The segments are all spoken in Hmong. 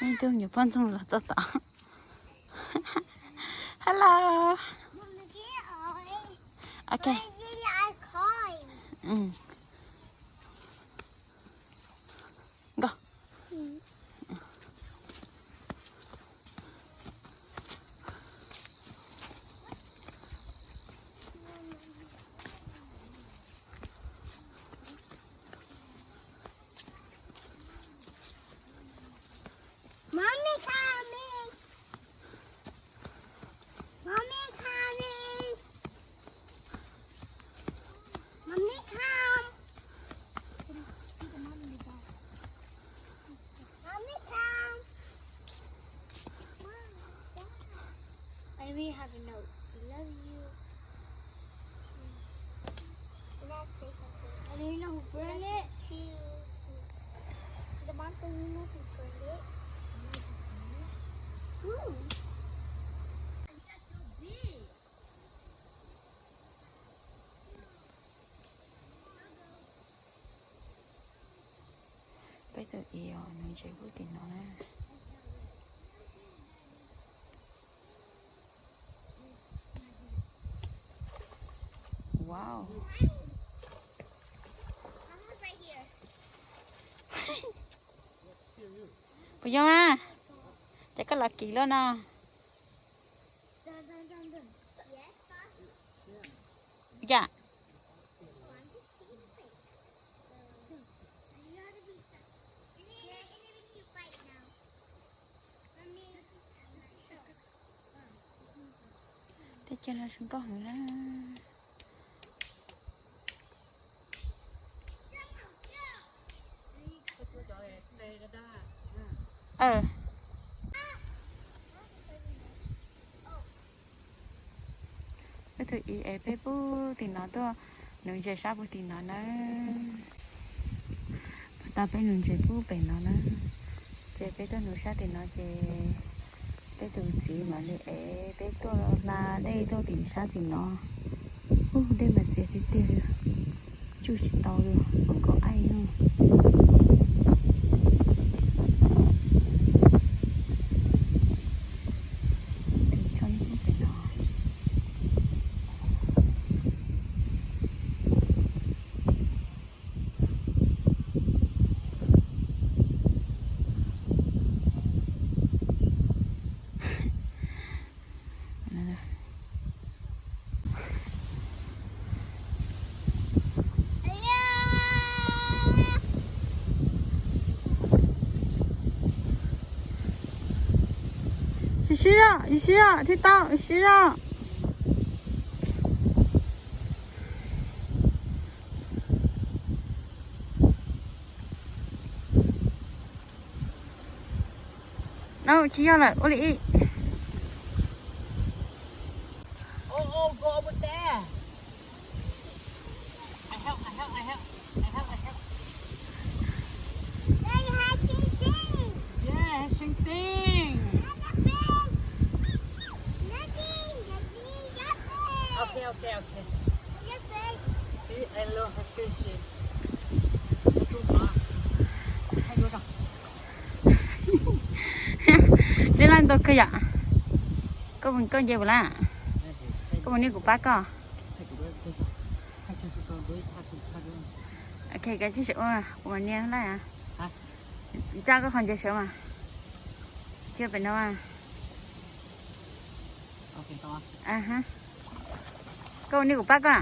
Ib tug nyuam poj ntxoog los txog tom. Hello. Ok. Nkauj. Mommy coming. Mommy coming. Mommy come. Mommy come. I will have a note. I love you. And I say something. I don't know who burned it. To the monster, you know who burned it. Ooh. Peb tus i os, nws ntses pub tim no na. Wow. Puas yog mas? Ces koj los kiv luaj no. Yam. Tej chaw no zoo nkauj heev na. Peb tus i es peb pub tim no tuaj, nws ntses sab pub tim no na. Pas tas peb nws ntses pub pem no na. Ces peb tuaj nws sab tim no ces peb tus txiv mam li ev peb tuaj hla dej tuaj tim sab tim no. Ub, dej mas txias tiag tiag li, tsuj tsis tau li, hmoov nkaus aij no. Tes tso nej pub pem no. Sib sib zog, sib sib zog, thiaj tau, sib sib zog. No tsis yog lawm, ua li ib. Dej laj ntau kawg yom. Koj mus koj nce puas laj? Koj mus niaj kuv pab koj. Ok, koj tsij sawv ua, kuv mam nias laj. Tsa koj qhov ncauj sawv mas. Cia pem no. Koj ua niaj kuv pab koj.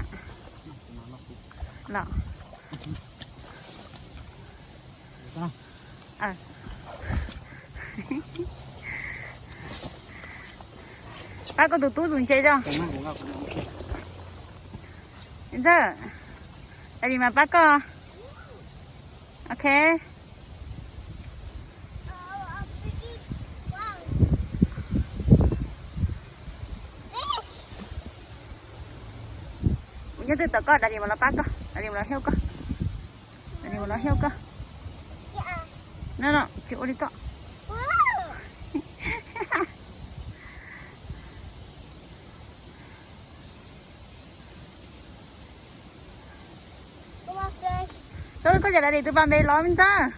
Los. Pab koj tus tub tus ntses tso. Ntxawg, daddy mas pab koj. Ok. Kuv nyob twg tom koj, daddy mam los pab koj, daddy mam los help koj. Daddy mam los help koj. No no, tsis ua li koj. Koj, koj cov daddy tus pas npe los me ntxawg.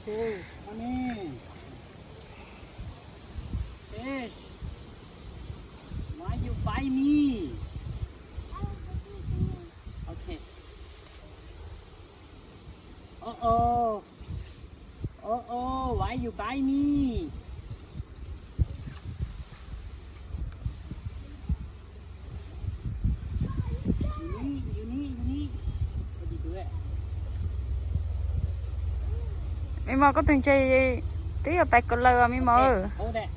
Fish, honey. Fish, why you bite me? Okay. Uh-oh. Uh-oh, why you bite me? You need, you need, you need. What you do it? Me mos, koj tus ntses twb yuav pais kaus lawm me mos. Okay, hold it.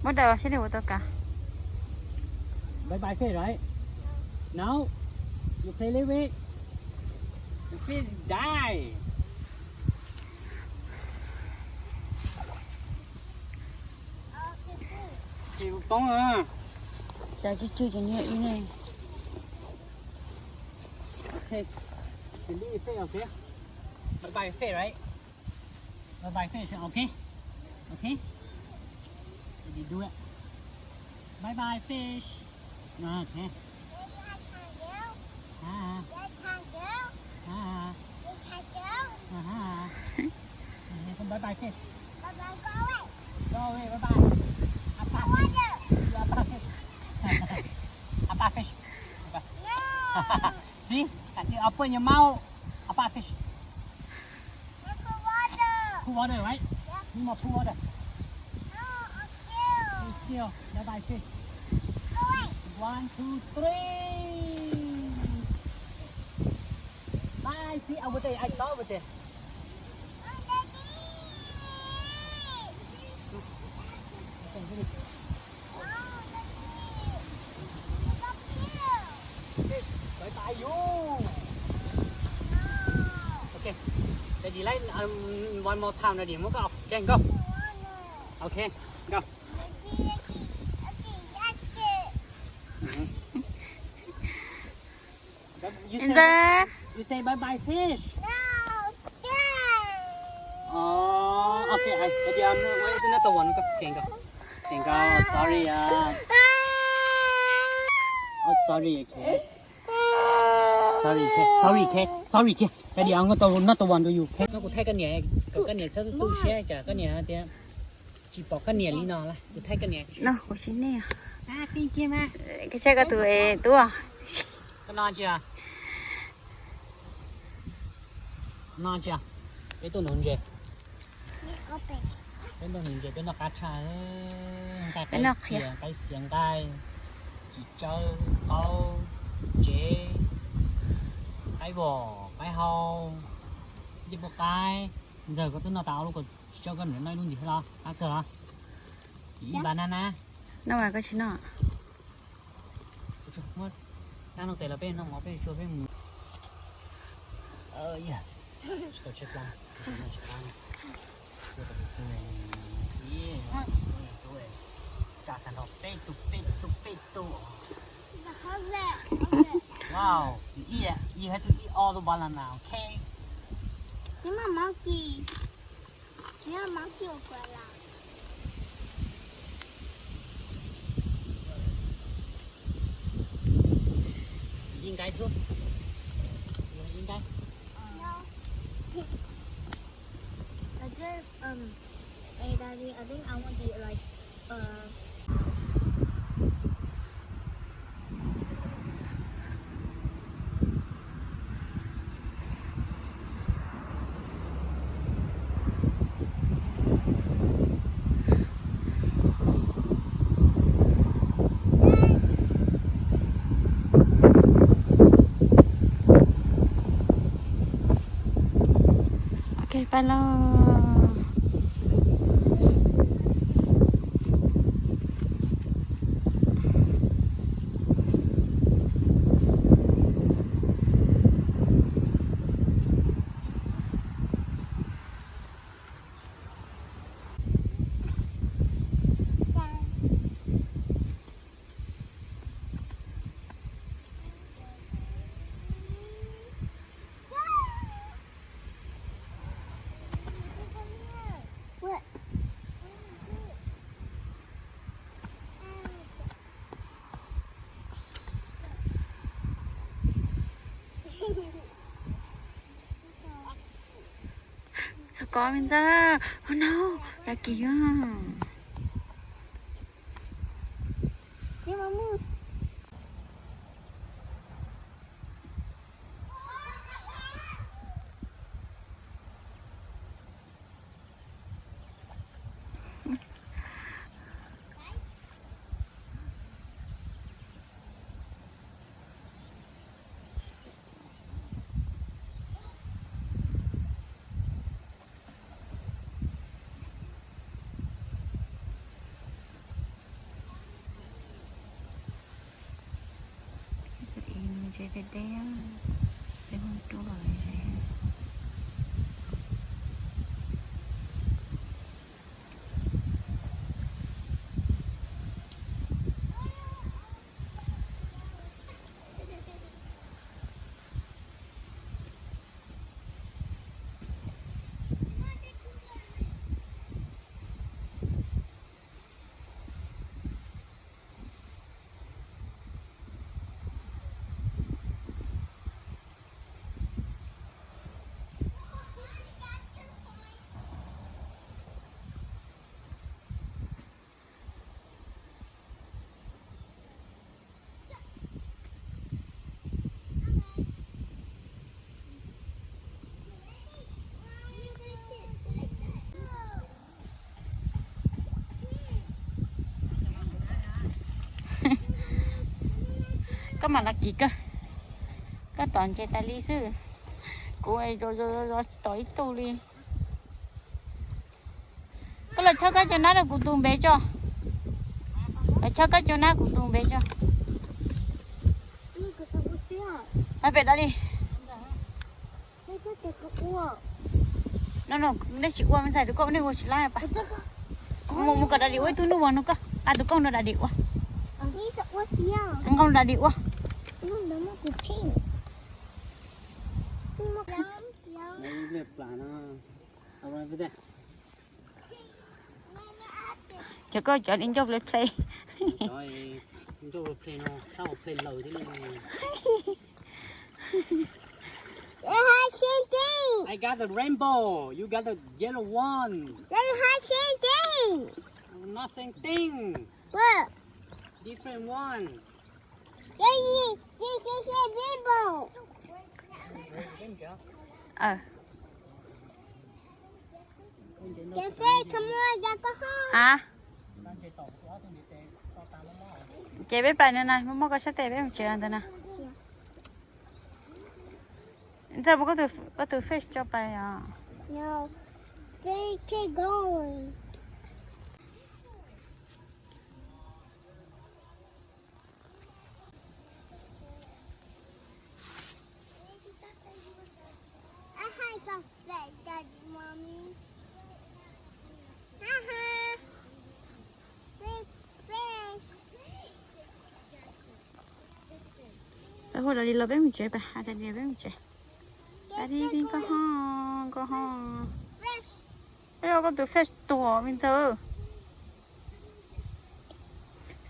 Muab daws seb nws ua tau kas. Bye bye fish, right? No. You play little bit. The fish die. Ces poob na. Cas tsw tsw ces nws ib ne. Okay. Delete fish, okay. Bye bye fish, right? Bye bye fish, okay? Okay? Did you do it? Bye bye fish. Okay. Ah. Ah. Ah. Bye bye fish. Go away, bye bye. Apa fish. Apa fish. Apa fish. Apa. See? Open your mouth. Apa fish. Cool water, right? Need more cool water. Hey, chill. Bye bye fish. One, two, three. Bye. See, over there. I saw over there. Bye bye you. Okay. Daddy, like, um, one more time, Daddy. Muab koj, okay, go. Okay, go. You say, you say bye bye fish. Oh, okay. I, okay, I'm gonna wait another one. Go, okay, go. Okay, go. Sorry, ah. Oh, sorry, okay. Sorry, okay. Sorry, okay. Sorry, okay. Daddy, I'm gonna another one to you, okay? No, kuv thaij koj niam, kom koj niam txhob tu siab, tsam koj niam tias tsis pom koj niam li no lawm, kuv thaij koj niam. No, kuv siv nej. Koj saib koj tus tub. Koj no tsis, no tsis, peb tuaj nuv ntses. Peb noj ntses, peb noj qab tshaj, nqaij qaib xiav, nqaij xiav, nqaij txiv tsawb, qaub, tsev, qaib vom, qaib hau, ncej puab qaib. Ntxawg, koj twb noj tas ob lub, koj tsis tso koj niam noj ib lub ntxiv thiab los? Qab kawg los? Ib npab na na. Noj mas koj tsis noj. Muab dab no tes los peb noj mov peb tsuag peb mus. Tsis tau tshaib plab, tsis qab. Tsa tag nrho peb tug, peb tug, peb tug. Wow, you eat it. You have to eat all the banana, okay? Nws muaj monkey. Nws muaj monkey ua kuv las. Eat nqaij too. You wanna eat nqaij? No. I just, um, hey, Daddy, I think I want to eat, like, uh, Ok, pais lauj. Kov me ntxawg, oh no, yog kis. Deb deb, deb mus rau lawm. Koj mam los kis kawg. Koj tom ntses tas li xwb. Kuv zov zov zov tsis tom ib tug li. Koj los chob koj cov nab rau kuv tus npe tso. Los chob koj cov nab kuv tus npe tso. Peb pem da li. No no, nej tsis ua me ntxhais tus koj nej ua tsis laib pas. Mus mus kom da li ua ib tug nub no koj, a tus koj nrog da li ua. Nqaus da li ua. Cov koj cov li ncauj play play. I got the rainbow. You got the yellow one. Not same thing. Different one. Rainbow. Hais, ces peb pais no na, muab muab koj sab tes peb mus tsev ntawd na. Ntxawg, muab koj tus, koj tus face tso pais os. Peb hu da li los peb mus tsev, peb hu da li los peb mus tsev. Da li li, nkauj ho, nkauj ho. Ej, koj tus face tuag me ntxawg.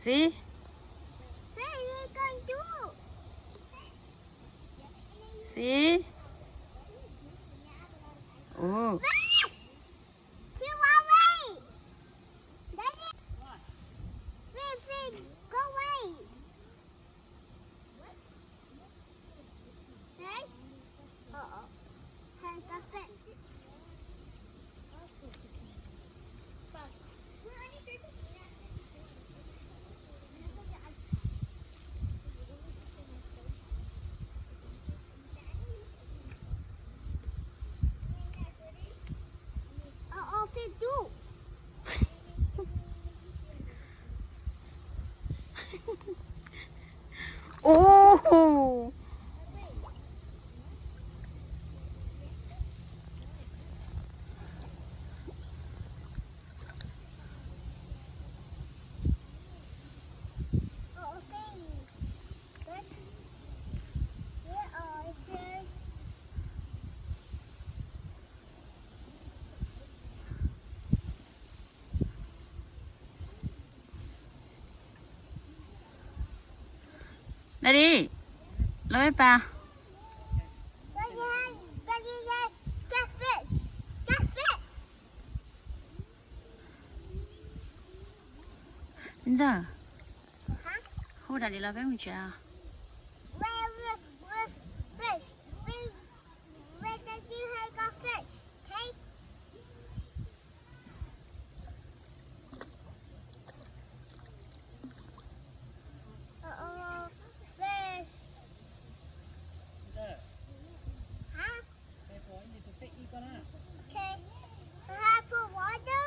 Xib. Xib. Ua. Ua. Daddy, los peb pais. Daddy, Daddy, Daddy, catfish, catfish. Ntxawg, hu Daddy los peb mus tsev os. Where, where, where fish? Where, where does you have got fish? Okay? Uh-oh, fish. Huh? Okay. I have for water?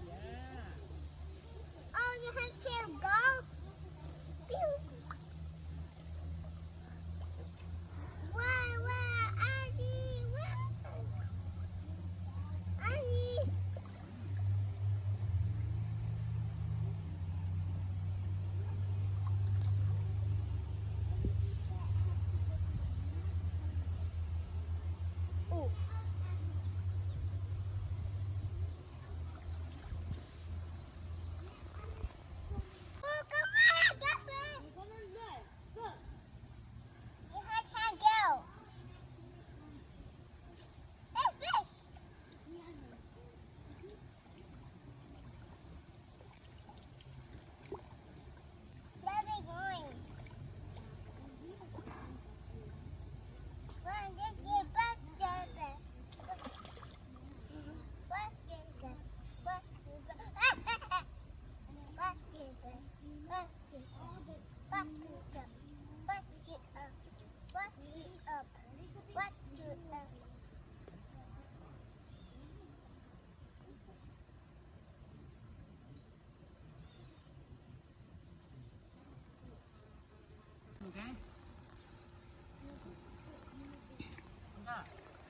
Yeah. Oh, you have to go? Pew. Where, where, Daddy? Where? Daddy. Ooh.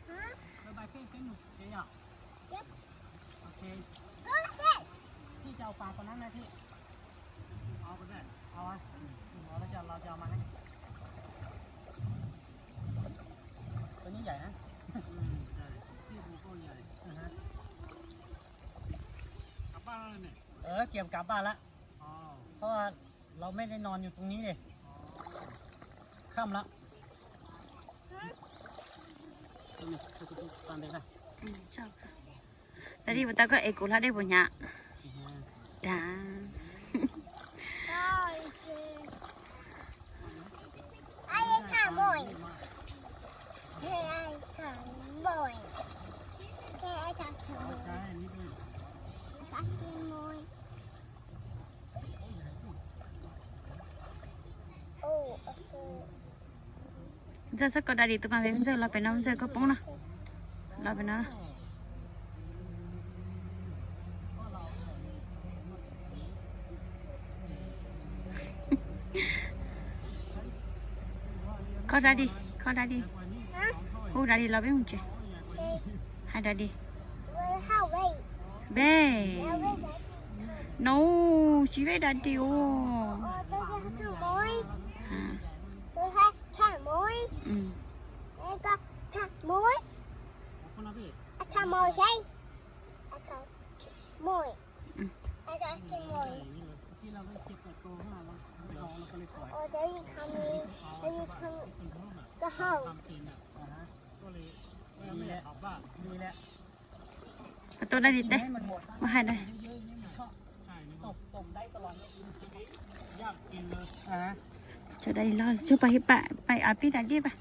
Hả? Đôi bài phim phim một chị à? Yep. Ok. Go fish. Chị chào pà còn năm nay chị. Ờ, có thể. Ờ, à. Ờ, nó cho, nó cho mà. Có những vậy hả? Ừ, rồi. Cái bu cô vậy. Ừ hả? Cặp ba rồi nè. Ờ, kiểm cặp ba lắm. Ờ. Có เราไม่ได้นอนอยู่ตรงนี้เลย ค่ำแล้ว Daddy, puas tau koj ev kuv hlo dej puas nyab? Dag. Ntxawg, txhob kov Daddy tus mas, Ntxawg los pem no, Ntxawg koj poob no. Los pem no. Koj Daddy, koj Daddy. Hu Daddy los peb mus tsev. Hais Daddy. Babe. No, tsis peb Daddy os. Đi lẹ, đi lẹ. Pab tuaj daj di teb, muab hais daj. Tso daj di los, tso pab hib pab, pab av pib daj di pab.